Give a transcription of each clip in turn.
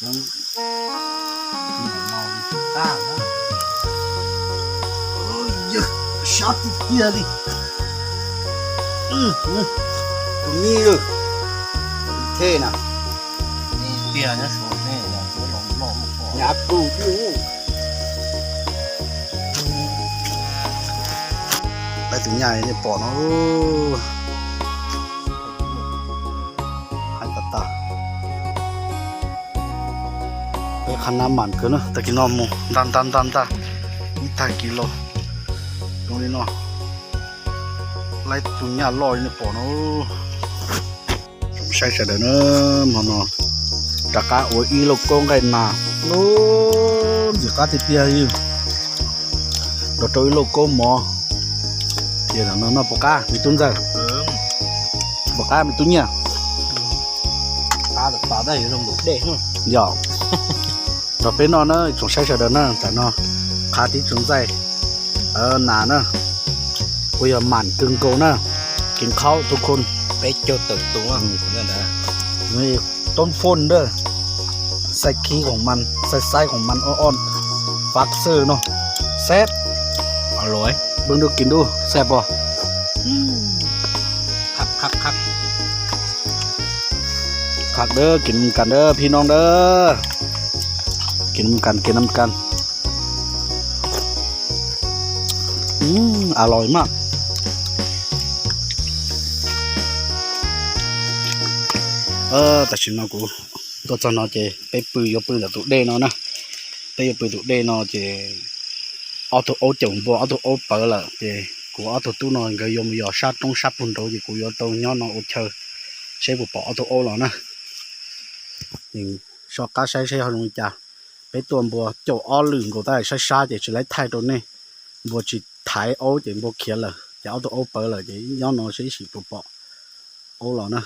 Nws no tag na. Yog sab tiag tiag li. Tus me, thej na. Tiag nyob suav nej los loj loj. Nyav kug thiab. Laib tus nyaj nej pom no. Haib tas tas. Peb qhab nab mam kawg na, tag kis no mus nta nta nta nta ib tag kis los zoo li no. Laib tus nyaj loj li nej pom no. Zoo saib sawv daws na, hmo no rov qab ua ib lauj kaub nqaij nas, ntxim qab tiag tiag li. Nrog rau ib lauj kaub mov. Tias no noj puas qab me tub ntxawg? Puas qab me tub nyiaj? Yog, nrog peb noj na tsoom saib sawv daws na, tam no qhab tib tsoom ntxaij nas na, kuj yog mam kawg nkaus na, kis khaub tus khoo. Peb caug tawm tus. Toob fooj ntawd, xaib khib khoom man, xaib xaib khoom man ob ob, fab xwb no, seb, peb nrub kis nrub seb pom. Qhab dawb kis mus kas dawb phib nooj dawb, kis mus kas kis mus kas. A los mas. Tam sim no kuv tuaj txog no ces peb pw yuav pw ntawm tus dej no na. Peb yuav pw tus dej no ces ob tug aub caum npua, ob tug aub pawv lawm ces kuv ob tug tub no nkawd yuav mus yos sab roob sab pug nraud ces kuv yuav tau nyob no ua chaw seb puas pom ob tug aub los na. Soj qab saib seb ho zoo li cas. Peb tua npua caum ob lwm nkaus tab sab sab ces tsis laib thaij rau nej. Npua tsis thaiv aub ces npua khiav lawm ces ob tug aub pawv lawm ces nyob no seb ib sim puas pom aub los na.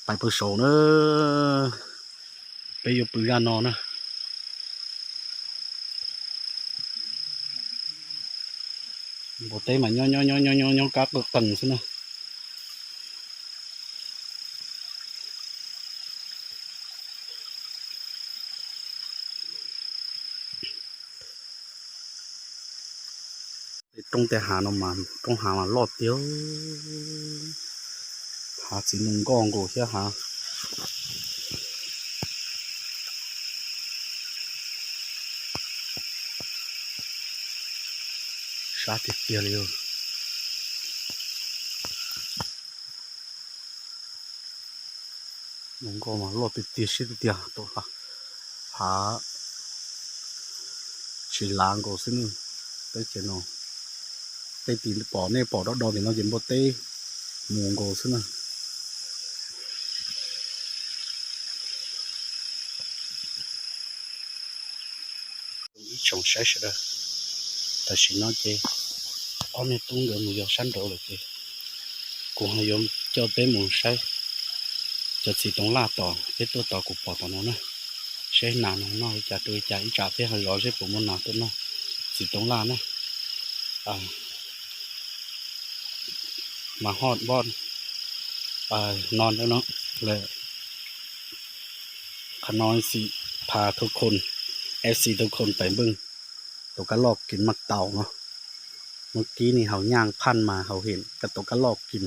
Pais pw saud na, peb yuav pw zaj no na. Npua teb mas nyob nyob nyob nyob nyob nyob kab qw qees xwb na. Tej roob tej hav no mas roob hav mas loj tiag, hav txiv mus nkoj nkaus thiab hav. Sab tiag tiag li. Mus nkoj mas loj tiag tiag siab tiag tiag, hav tsis lav nkaus xwb ne. Teb chaws no, tej tim pom nej pom do do tim no ces npua teb mus nkaus xwb na. Ib tsoom saib sawv daws, tam sim no ces ob niag tub nkawd mus yos sab nraud lawm ces kuv ho yuav coj peb mus saib cov txiv toov laj tom peb tuaj tos kuv pom tom no na, seb nas no noj li cas rau li cas, ib tsam peb ho zov seb puas muaj nas tuaj noj txiv toov laj na. Mas hoj npoj no lawm. Qhov no xim pha thub khoon, F C thub khoon pais npwj tus kab loj kis maj taus no. Muaj kib ni haus nyaj phaj mas haus hem kab tus kab loj kis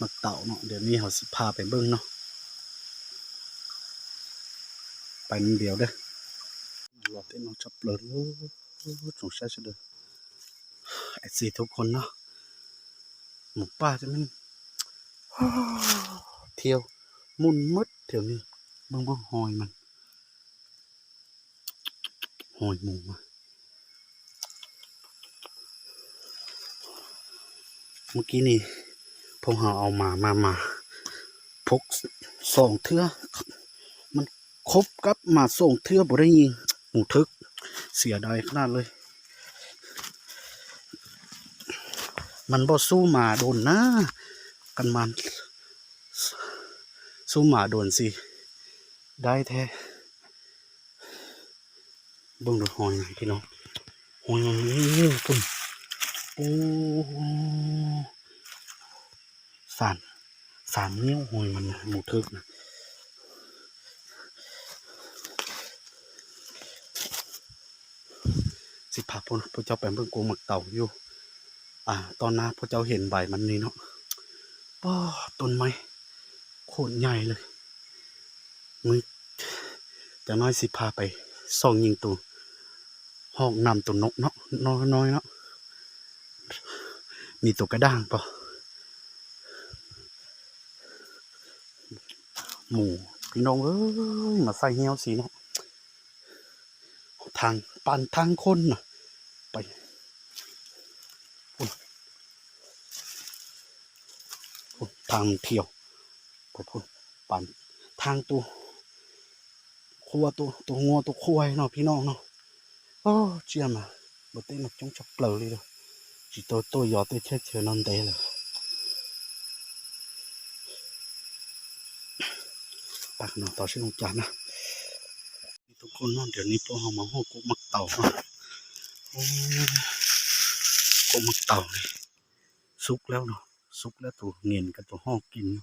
maj taus no, tiam sis haus xim pha pais npwj no. Pais ntiav dab los tej no tshaj plaws tsoom saib sawv daws. F C thub khoon no mus paj thiab, muaj muaj thiab ne, muaj muaj hoi mas hoi mus mas. Muaj kib ni phooj haus aus mas mas mas phob xoom thwb, mas khob kab mas xoom thwb puas dab yeej mus thwb xiam dais qhab lawm. Mas npoj xub mas doos na, qas mas xub mas doos xis dais thiab. Nplooj rau hoi no, hoi no, ub, xam, tas nyuj mus thwb na. Xib phaj, puab cov pais npwj kuv mam taus yug. Toj nab puab cov hiam npais mas ni no. Pog, toj maib khuam nyaij lawm. Cov no xib phaj pais xoj nyeej tus hoj nam tus no no no no. Nws tus kav daj pog. Mus pib nroo mas xaij hnyiab xis no. Thaab, pab thaab khoob no. Thaab thiaus, pab thaab tus qhua, tus nguav tus qhua no pib no no. Tsiaj mas npua teb mas coob tshaj plaws li lawm, tsis tau tuaj yos tej teb chaws no ntev lawm. Pab no tos seb zoo cas na. Tus koj no ntiav ni puab ho mas huaj kuv maj taus no. Kuv maj taus li, xub lab no, xub lab tus nyiam koj tus hoj kis no.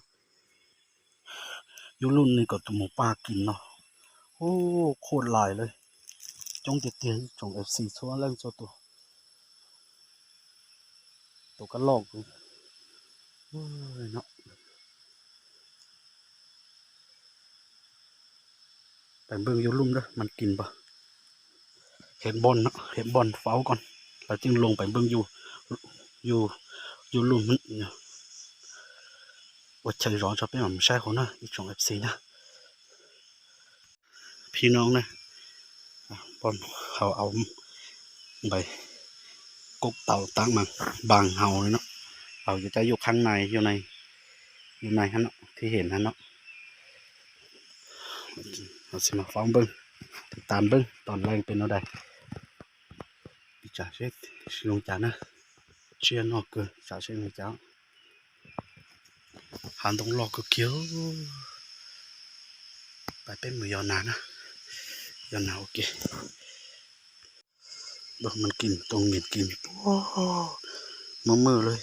Yub lub ni kom tus mus paj kis no. Khuaj lais lawm, coob tiag tiag ib tsoom F C txhua leej txhua tus. Tus kab loj kuv no. Pais npwj yug lum lawm mas kis npawg. Hiav npoj, hiav npoj faub koj, lawv tseem loo pais npwj yug lum. Ua chaw zov tso peb mam saib hauv na ib tsoom F C na. Phib no na, poj hauv au npais kub tau tab mas npaa hauv li no. Hauv yuav cov yuj qhaab nais, yuj nais hab no, thib hem hab no. Faub npwj, tas npwj tom leej pem no dais. Tsam seb zoo cas na. Tsiaj no kawg, tsam seb zoo cas. Hav ntoo loj kawg kiag. Pais peb mus yos nas na, yos nas ua ke. Mas kis, tus nyiam kis, muaj mwj lawm.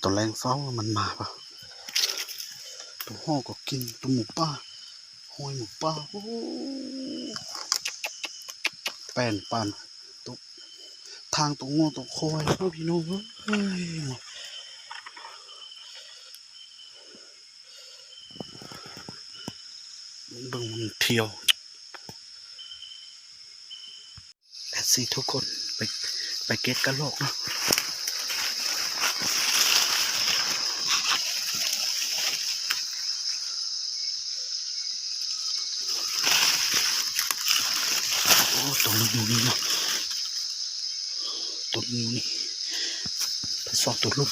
Tom leej faub mas mas, tus hoj kom kis, tus mus paj, hoj mus paj. Pem pas, tus thaab tus muaj tus qhua no pib no. Nplooj thiau. Xib thub koj, pais kev kab loj no. Tus nyuj nyuj no, tus nyuj nyuj, peb xauj tus lub.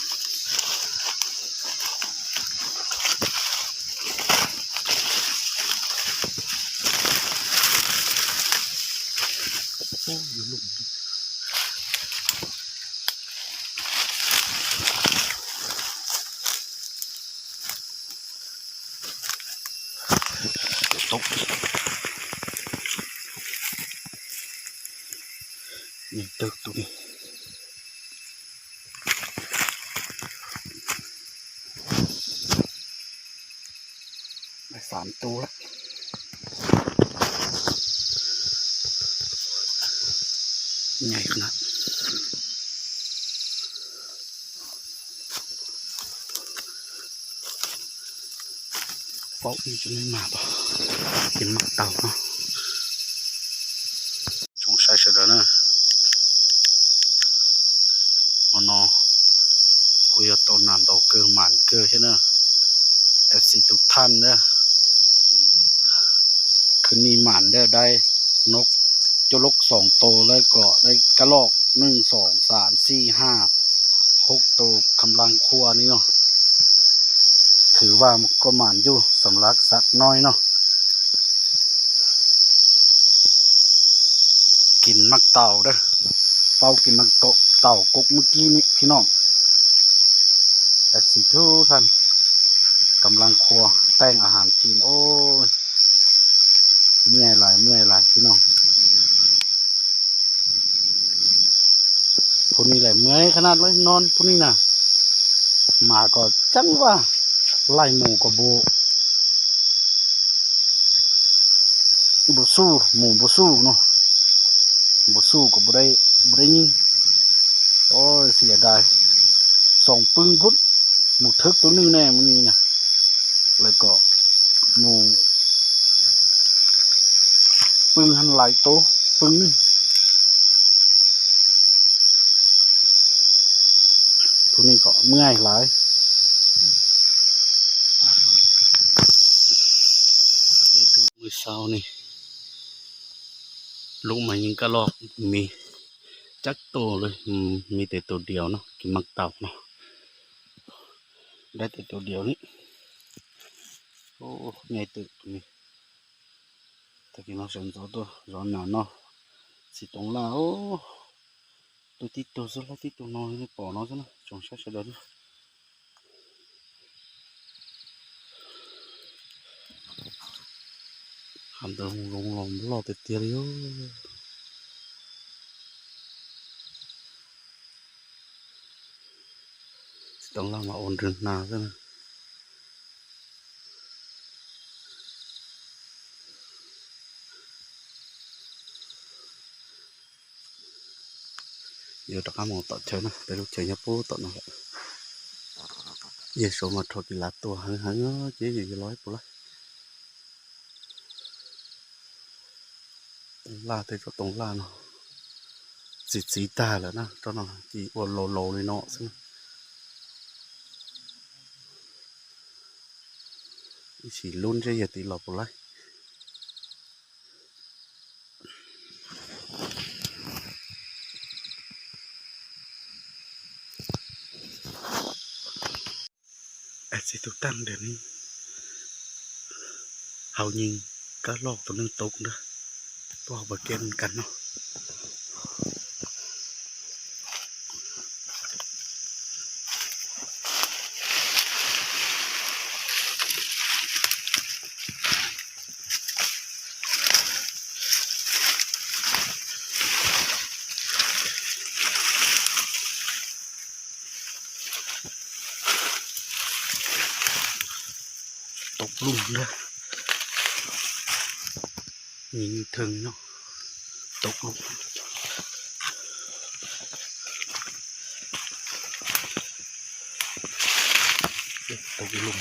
Xaam tub lawm. Nyem qhov no. Paub ib tsoom neeg mas tau, ces mam tau no. Tsoom saib sawv daws na, hmo no kuj yog tau nas ntau kawg mas kawg thiab na. F C tus thaj na, khwv ni mam dab dai, coj lub xoom tus lawm kom dai kab loj, neej xoom xaam xij haj, hauv tus kam laj khua ni no. Khwv vaj koj mam yuj xam lav xav no no. Kis maj taus dawb, paub kis maj taus kuv muaj kib ni phib no. F C tus thaj, kam laj khua, teej a has kis os. Muaj lais muaj lais phib no. Phub ni lais muaj qhab naj lawm no phub ni na. Mas kom ceeb vaj, laij mus kom npu, npu xuj, mus npu xuj no, npu xuj kom npu deb, npu deb nyib. Oj, xi ya dai, xoom pw npub, mus thwb tub nwj ne, mus ni na, lawv kom mus pw lais tub pw nwj. Tub nwj kom muaj lais. Mws sau ne, lub mas yeej kab loj me, cab tug li, me tes tus diaus no, kis mas tau no, dab tes tus diaus ne. Nyaj twm ne, tag kis no sawv ntxov tuaj zov nas no, txiv toov laj, tuaj tib tug xwb, laib tib tug no, nej pom no xwb na, tsoom saib sawv daws na. Hav ntawd zoo los loj tiag tiag li. Txiv toov laj mas ua nrwg nas xwb na. Yuav rov qab mus tom chaw na, peb lub chaw nyob puag tom no lawm. Yawg Suav mas rho kis lav tuaj heev heev ces yus yuav los ib puas lawm. Toov laj tej tsob toov laj no txi txiv tag lawm na, tsob no ces ua laus laus li no xwb. Ib sim lub ntsej yawg tid los puas laib. Txiv tus tag ntawd ne, hauv yeej kab loj tus neeg tub ntag, tuaj hauv pas kiab kas no. Tau lub ntag, nws thee no, tau lub, tau lub,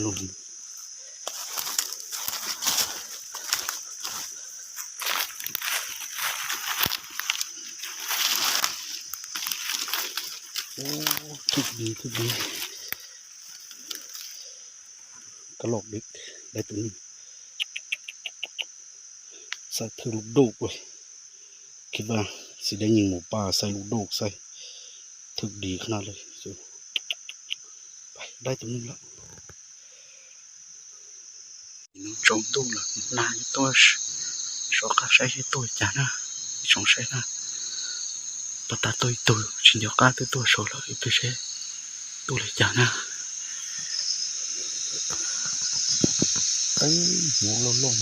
lub. Thwj di, thwj di, kab loj dib, dab tus neeg xaij thwj lub duj, khib vaj xib dab nyeeg mus paj xaij lub duj xaij thwj di qhov no li. Dab tus neeg lawm. Tsaus ntuj lawm, nag yuav tuaj, sov qab saib seb tuaj li cas na, ib tsoom saib na. Pab tag tuaj ib tug, tsis nco qab twb tuaj sov lawm, ib pliag seb tuaj li cas na. Qeeb hmuv loj loj.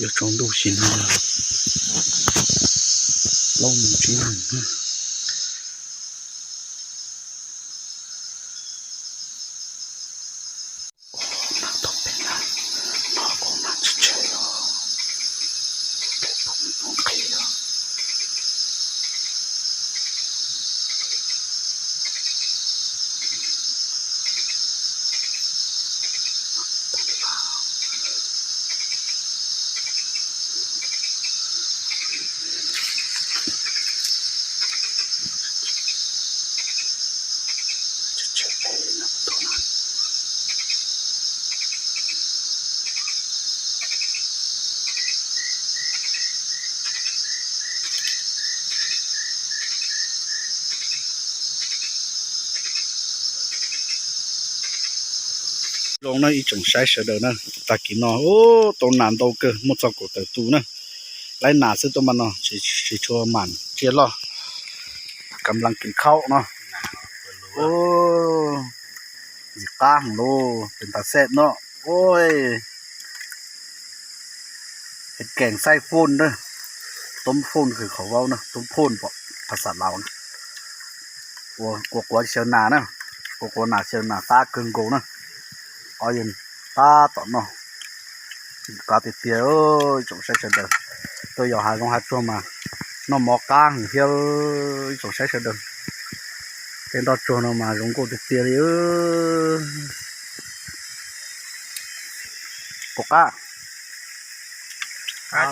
Yuav tsaus ntuj sim no plaub moos tsib moos. Zoo no ib tsoom saib sawv daws na, tag kis no tau nas ntau kawg, muaj txog kaum tawm tus na. Laib nas xwb tuaj mas no, tsis tshua mam tsiaj loj. Kam lees kis khaub no. Ntxim qab heev lauj, tes ntas xej no. Ua, keem xaij fun na. Tub phoj kws qhov vaub na, tub phoj pom phas xas Laus na. Ua quav quav xyaw nas na, quav quav nas xyaw nas qab kawg nkaus na. Qhov yog tab tom noj, qab tiag tiag, ib tsoom saib sawv daws. Tuaj yos hav zoov hav tsuag mas noj mov qab heev thiab, ib tsoom saib sawv daws. Tej nroj tsuag no mas zoo nkauj tiag tiag li. Puas qab? Qab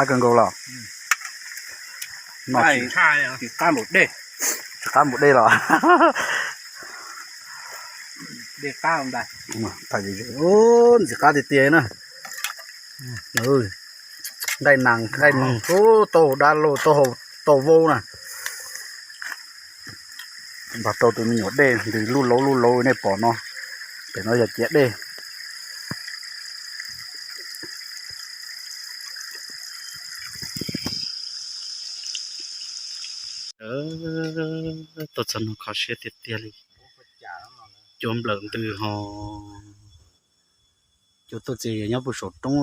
kawg nkaus los? Tsis qab npaum dej los? Ntxim qab tiag tiag na. Nqaij nas nqaij noog, tau dab laug, tau vau na. Npag tau tus me nyuam dej ntws luj lauv luj lauv nej pom no. Pem no yog ciav dej. Tuaj txog no kho siab tiag tiag li. Cua nplawm ntws ho. Cua tuaj txias nyob puag saum roob,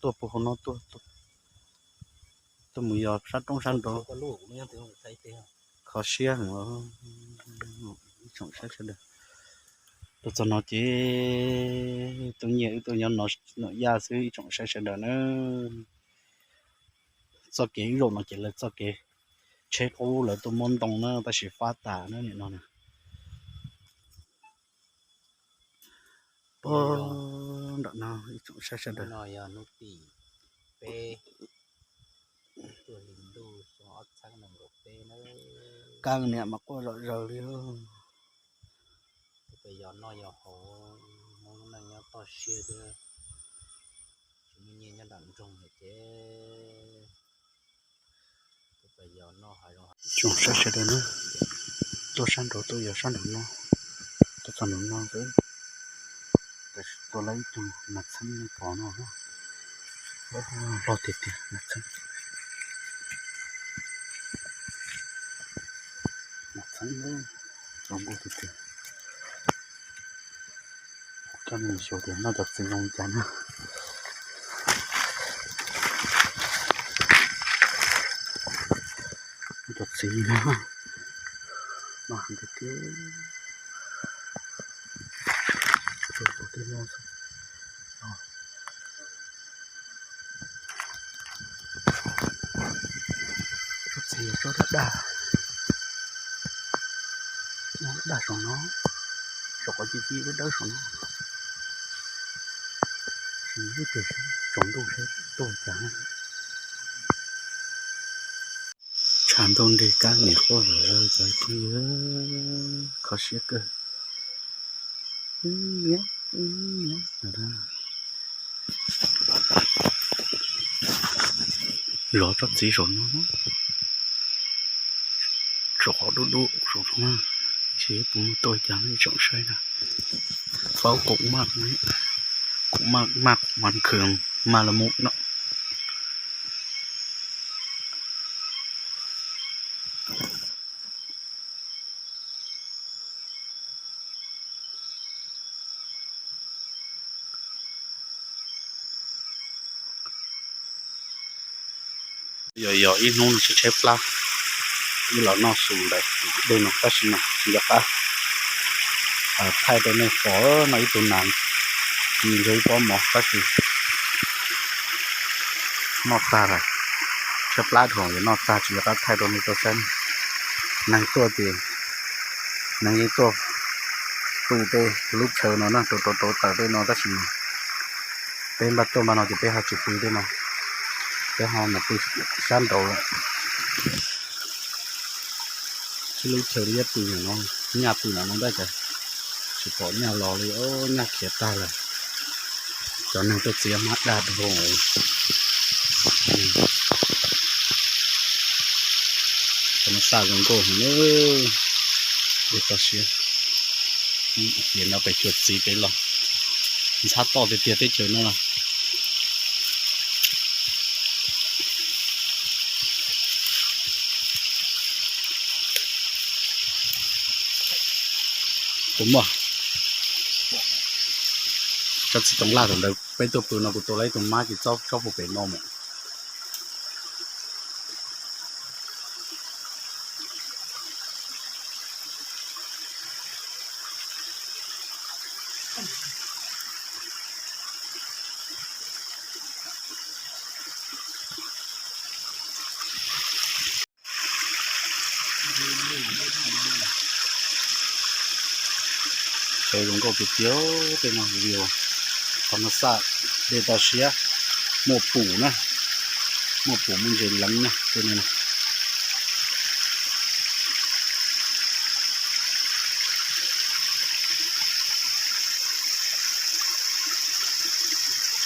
tuaj puag hauv no tuaj, tuaj mus yos sab roob sab nraud. Kho siab heev. Ib tsoom saib sawv daws, tuaj txog no ces tuaj nyiag wb tuaj nyob no, Nom Yaj xwb ib tsoom saib sawv daws na. Txoj kev ib zaug no ces lawv txoj kev tsheb qub lawv tuaj muab ntoo na tab sis fab tas na nim no na. Puag nram no ib tsoom saib sawv daws. Kab niam mas quaj zom zaws li. Tus pes yos noj yos haus, Hmoob lub neej nyob toj siab thiab, tsis muaj nyiaj nyob nram nroog lawm ces tus pes yos noj hav zoov. Tsoom saib sawv daws na, tuaj sab nraud tuaj yos sab nraum no, tuaj txog nraum no xwb, tua lawv ib tug nas txheeb nej pom no, loj tiag tiag nas txheeb. Nas txheeb, zoo nkauj tiag tiag. Coj nej xyuas tias noj cov txiv zoo cas na. Noj cov txiv no, noj heev tiag tiag. Tsob txiv tsob daj daj, daj saum no, saum qhov ci ci dawb dawb saum no. Tsis ib tias tsaus ntuj seb tuaj cas. Tshav ntuj nrig kab niam quaj zom zaws cov phooj ywg, kho siab kawg. Zov tsob txiv saum no, saum qhov dub dub saum no, tsis pom muaj tuaj cas ib tsoom saib na. Faub koom maj, koom maj maj mas khwm maj la mus no. Yog yog ib hnub no tsheb tsheb plab, ib los noj xus ntawm dej no tab sis mas tsis nco qab thaij rau nej pom no ib tug nas ci nrog ib pob mov tab sis noj tag lawm. Tsheb plab dhau yuav noj tag tsis nco qab thaij rau nej tau saib. Neeg tuaj ces neeg yeej tuaj pw tej lub chaw no na, rau rau rau tawm tej no tab sis mas peb npaj tuaj npaj no ces peb ho tsis pw tej no, peb ho mus pw sab nraud lawm. Sib lub chaw li yab pw no, nyaj pw no no tab sis tsis pom nyaj los li, nyaj khiav tag lawm. Cov neeg tuaj txiav hmab daj dhau. Cov no xaj zoo nkauj heev, ib toj siab. Ces no pem cuag txiv pem los ntxhab toj tiag tiag teb chaws no. Kuv muaj tsob txiv toov laj thaum ntawd peb tuaj pw no kuv tua lawv ib tug mab ces txob tsob puag pem no mus. Zoo nkauj tiag tiag tej no, view thas mas xaj, dej toj siab, muaj pum na, muaj pum muaj ntses leev na tej no.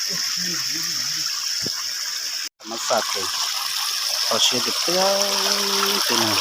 Thas mas xaj ces toj siab tiag tiag tej no.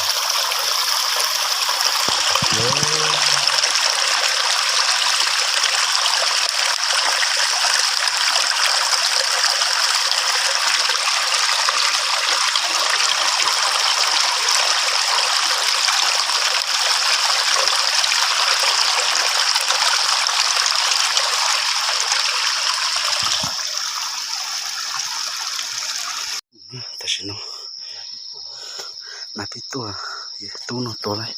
Tam sim no nas pib tuaj, tub no tua lawm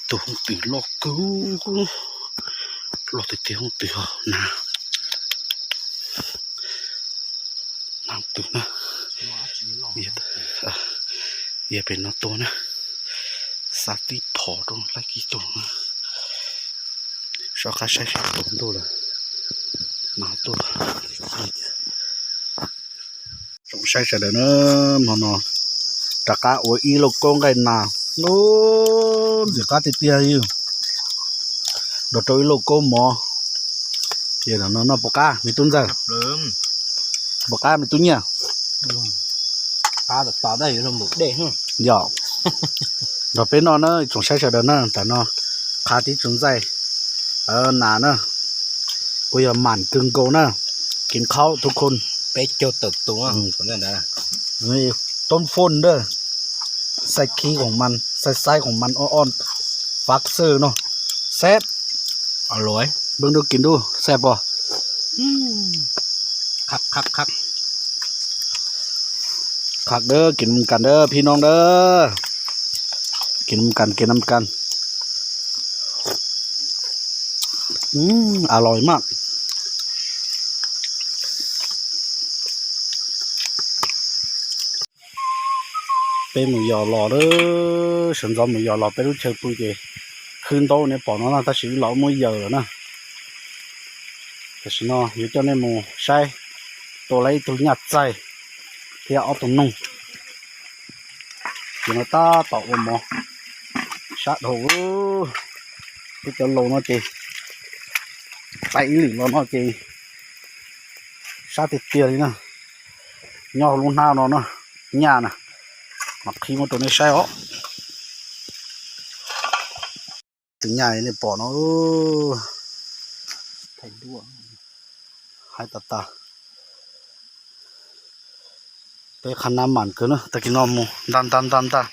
tus hooj twm loj kawg, loj tiag tiag hooj twm os, nas, nas twm na. Yog pem no tua na, xa tib phom rau laib kib tug na. Soj qab saib seb tus ntuj lawm mas tuaj. Tsoom saib sawv daws na, hmo no rov qab ua ib lauj kaub nqaij nas, ntxim qab tiag tiag. Nrog rau ib lauj kaub mov. Ces no noj puas qab me tub ntxawg? Puas qab me tub nyiaj? Yog, nrog peb noj na tsoom saib sawv daws na, tam no qhav tib tug ntxaij nas na, kuj yog mam kawg nkaus na, kib khaub tub khoo. Peb caug tawm tus, toob fooj ntawd, xaij khib khoom mas, xaij xaib khoom mas o o, fav xwb no, xeb, npeb nrub kis nrub xaij pom. Qhab dawb kis mus kas dawb phib noog dawb, kis mus kas kis mus kas. A los mas. Peb mus yos los, sawv ntxov mus yos los peb lub chaw pw ces khwb ntaub nej pom no na, tab sis wb los muab yaws lawm na. Tam sim no yuav coj nej mus saib tua lawm ib tug nyaj txaij thiab ob tug noog. Ces no tab tom ua mov sab dhau, peb cov laus no ces, peb ib lwm los no ces sab tiag tiag li na. Nyob hauv lub hnab no na, nyaj na, mam qhib muab rau nej saib os. Tus nyaj nej pom no, haib tas tas. Peb qhab nab mam kawg na, tag kis no mus ntag ntag ntag ntag,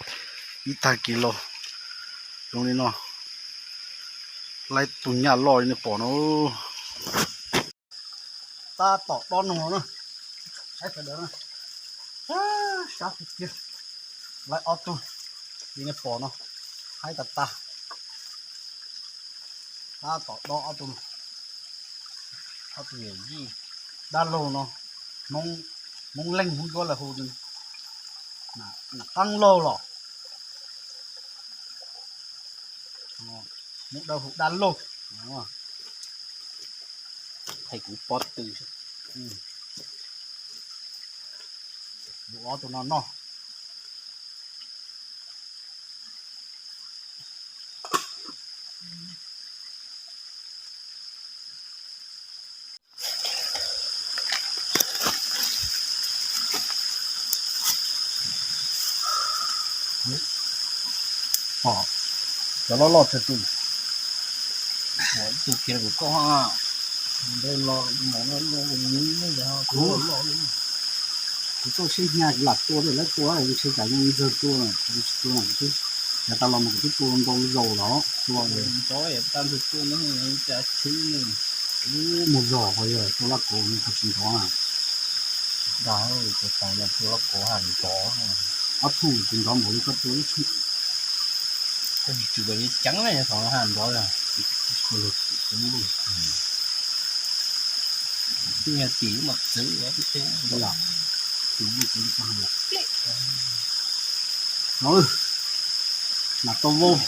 ib tag kis los zoo li no, laib tus nyaj loj li nej pom no. Tab tom dob noog na, saib sawv daws na, sab tiag tiag, laib ob tug li nej pom no, haib tas tas. Tab tom dob ob tug, ob tug yawm yij dab laug no, Hmoob Leej Hmoob Ntsuab lawv hu, qab laug los, Hmoob Dawb hu dab laug. Thais kuv pob tw, yuav ob tug no noj. Cov loj loj tsawg tus, ib tug kiag kuv koj ha, ntawd los mov no los kuv nyiv no yog kuv loj loj li. Kuv txoj siab hnyav kuv lam tua, lawv tua, ntshe tsam zoo ntxawg tua, kuv tsis tua na, kuv twb, yav tas los mas kuv twb tua ntau zaus los tua, ntxov tas ntxawg tua no cas chwv ne. Ub, mus zog qhov yog tua laj kauv no qhov tsis ntxov na. Dag, tua laj kauv ha ntxov. Ob tug tsis ntxov npaum li koj tua ib tug. Koj tsis tsum kom ceev na, qhov ha ntxov. Twb yog tim mas txwv ua tib teb. Nas tau vaub,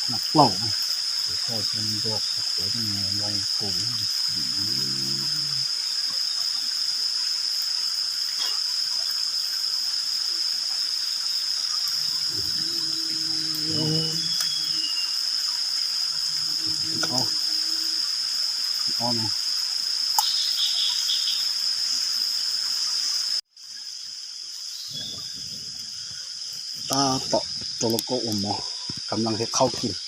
nas plaum, Tab tom rau lub koj ua mov, kam laj thiab qhaub kis.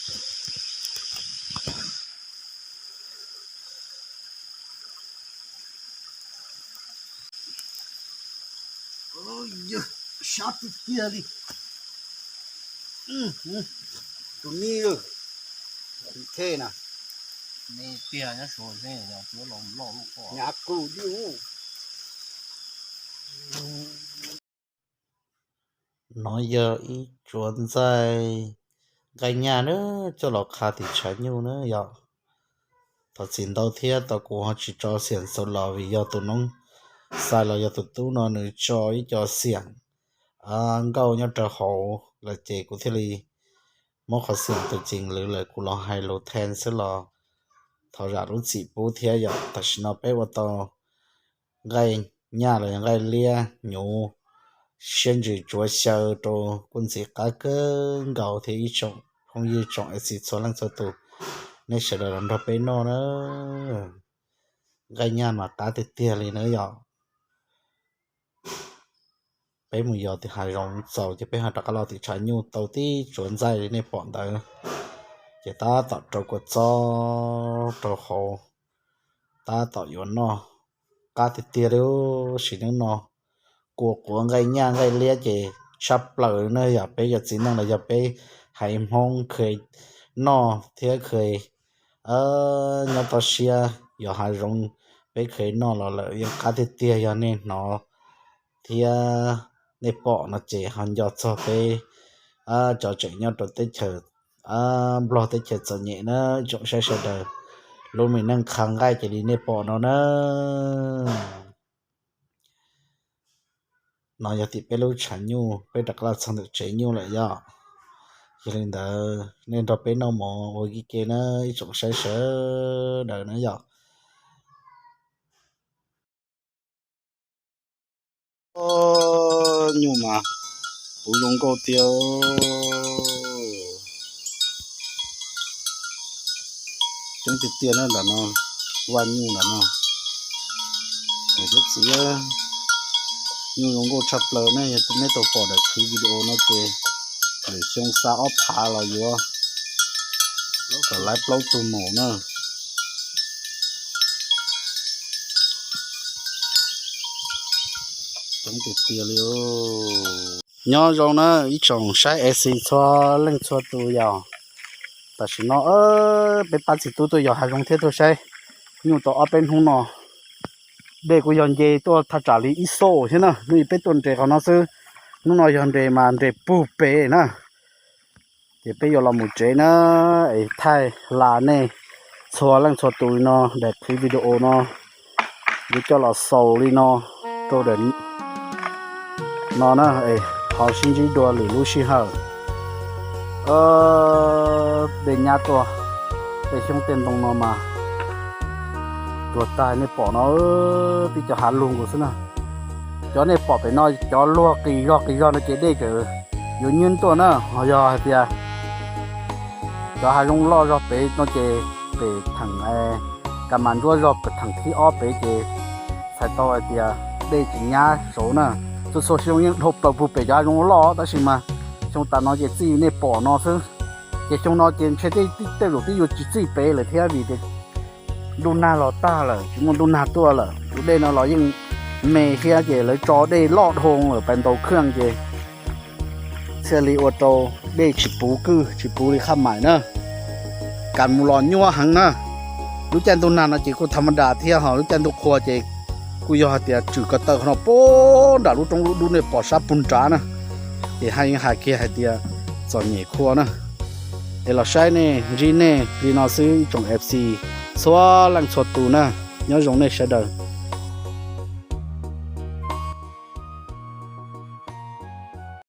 Sab tiag tiag li. Tus nij, thej na, nyav kuj li. No yog ib tsuav ntxaij nqaij nyaj na, coj los qha tim tshav nyuj na yom. Thov txim ntau thiab tau kuv ho tsis tso xiam xaus los vim yog tus noob xais los yog tus tub no nws tso ib co xiam nkauj nyob rau hauv lawm ces kuv thiaj li muab qhov xiam tus ceev lwm lawm kuv los hais lus then xwb los thov zam lub txim pub thiab yom. Tam sim no peb ua tau nqaij nyaj los yog nqaij liab nyuv siab ntsws tsuav xyaw rau kuj ntxim qab kawg nkaus thiab ib tsoom phooj ywg tsoom F C txhua leej txhua tus, nej sawv daws los nrog peb noj na. Nqaij nyaj mas qab tiag tiag li na yom. Peb mus yos tim hav zoov txaus ces peb ho rov qab los tim tshav nyuj tau tib tsuav ntxaij li nej pom ntawd, ces tab tom rau kua txob rau hauv, tab tom yuav noj. Qab tiag tiag li, sim neej no kua quav nqaij nyaj nqaij liab ces tshaj plaws na yom. Peb yog txiv neej los yog peb haiv Hmoob kheev noj thiab kheev nyob toj siab yos hav zoov, peb kheev noj los lawm yeej qab tiag tiag. Yog nej hnov thiab nej pom no ces ho nco txog peb cov tseem nyob rau teb chaws Nplog teb chaws txom nyem na, tsoom saib sawv daws, lub me neej qha nqaij cia li nej pom no na. No yog tim peb lub tshav nyuj, peb rov qab los txog ntawm tsev nyuj lawm yom. Yog li ntawd nej nrog peb noj mov ua ke na ib tsoom saib sawv daws na yom. Nyuj mas puv zoo nkauj tiag. Coob tiag tiag na ntawm no, vaj nyuj ntawm no. Niam thiab txiv, nyuj zoo nkauj tshaj plaws ne. Yog neb tau pom daim clip video no ces lwm xyoo xa ob phav los yuav kom lawv plaub tug maum na. Coob tiag tiag li. Nyob zoo na ib tsoom saib F C txhua leej txhua tus yom. Tam sim no peb pab txiv tub tuaj yos hav zoov thiab tuaj saib nyuj tau ob peb hnub no. Dej kuj yog nce tuaj thaj tsam li ib xub thiab na, hnub ib peb tuaj nres qhov no xwb, hnub no yog nres mas nres puag pem na. Ces peb yuav los mus tsev na, es thaij hla nej txhua leej txhua tus li no, daim clip video no yuav coj los xaus li no rau daim no na, es ho sib ntsib dua lwm lub sij hawm. Dej nyab tuaj, tej xyoob tej ntoo no mas tuag tag. Nej pom no, tib cov hav lug nkaus xwb na. Cov nej pom pem no cov luag qis zog qis zog no ces dej tseem yuav nyab tuaj na. Ho yog hais tias cov hav zoov loj zog pem no ces pem theem Kas Mas Ntsuab zog pem theem thib ob pem ces txhais tau hais tias dej tsis nyab saud na. Txhua txhua xyoo yeej dhau plaws puag pem cov hav zoov loj, tab sis mas xyoo tas no ces txij nej pom no xwb. Ces xyoo no ces ntshe tej zaum twb yuav tsis txij pem lawm thiab vim tias ntuj nag los tag lawm, tsis muaj ntuj nag tuaj lawm, tus dej no los yeej me thiab ces lawv tso dej loj dhau lawm pais ntaus khaj ces thiaj li ua rau dej tsis puv kwj tsis puv li khaj maim na. Kas mus los nyuaj heev na. Lub caij ntuj nag no ces kuj tham ma das thiab, ho lub caij ntuj qhua ces kuj yog hais tias tswm ko taw qhov no puag nram lub roob lub dub nej pom sab puag nrad na. Ces hais yeej hais kiag hais tias txom nyem qhua na. Es los saib nej ntsib nej li no xwb ib tsoom F C txhua leej txhua tus na. Nyob zoo nej sawv daws.